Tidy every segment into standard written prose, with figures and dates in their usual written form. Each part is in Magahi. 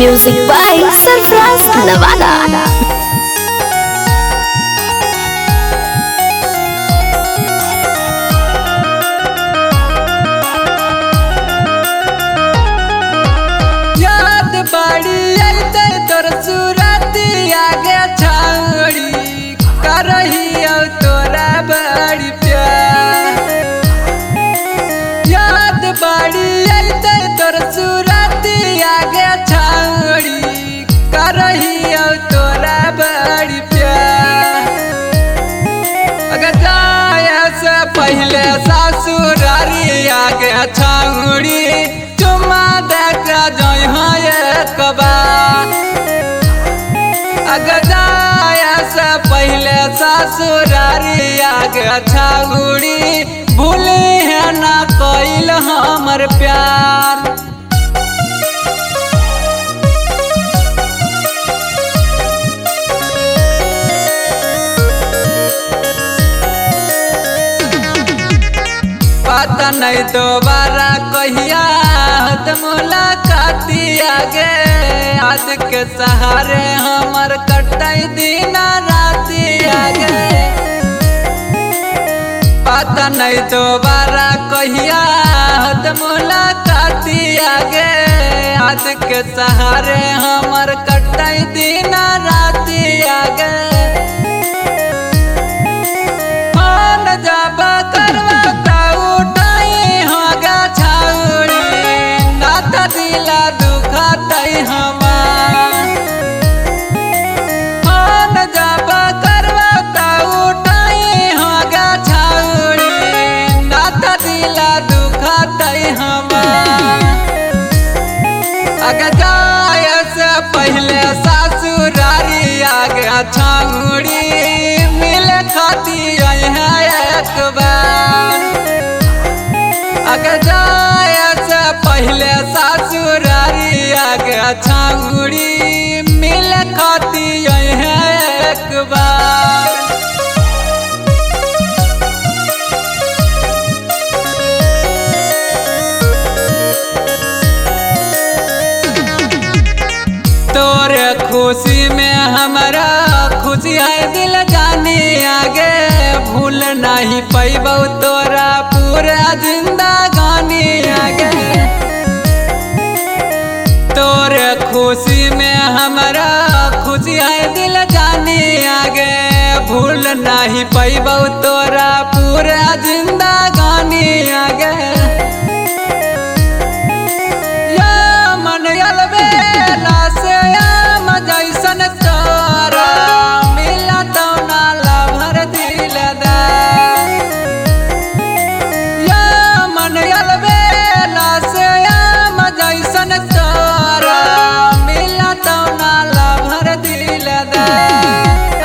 Music by Sarfraz Nawada. याद बाड़ी अइते तोर सुरती आगे छाड़ी करही औ तोरा बड़ी प्यार। याद बाड़ी अइते तोर सुरती आगे छाड़ी करही औ तोरा बड़ी प्यार। अगर जाए से पहले ससुरारी आगे छाड़ी चुमा देख जई एक बार। अगर जाए से पहले ससुरारी आगे छाड़ी भूली है ना कइल हमर प्यार। पता नहीं दोबारा कहिया मुलाकाती आगे याद के सहारे हमर कटई दिन राती आगे। पता नहीं दोबारा कहिया मुलाकाती आगे याद के सहारे हमर कटई दिन राती आगे। फोन जब करवा दिला दुखतई हमार। फोन जब करवा त उठाई होगा छाउड़ी नात दिला दुखतई हमार। अगर जाए से पहले ससुरारी आगे छाउड़ी मिले खाती है एक बार। अगर जाए से पहले ससुरारी आगे छाउड़ी मिल खाती है एक बार। तोरे खुशी में हमारा खुशी है दिल जाने आगे भूल नहीं पैबौ तोरा पूरा जिंदगानी आगे। तोरे खुशी में हमारा खुशी है दिल जाने आगे भूल नहीं पैबौ तोरा पूरा जिंदगानी आगे। या मन अलबेला से आम जैसन तोरा मिला तो नाला भर दिल दा। या मन अलबेला से आम जैसन तोरा मिला तो नाला भर दिल दा।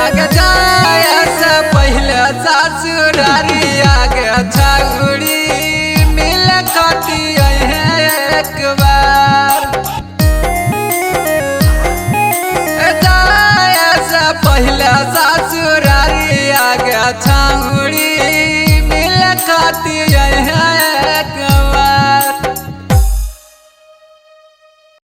अगर जाए से पहले ससुरारी आगे छाउड़ी मिल खाती है एक बार। जाए से पहले ससुरारी आगे छाउड़ी मिल खाती है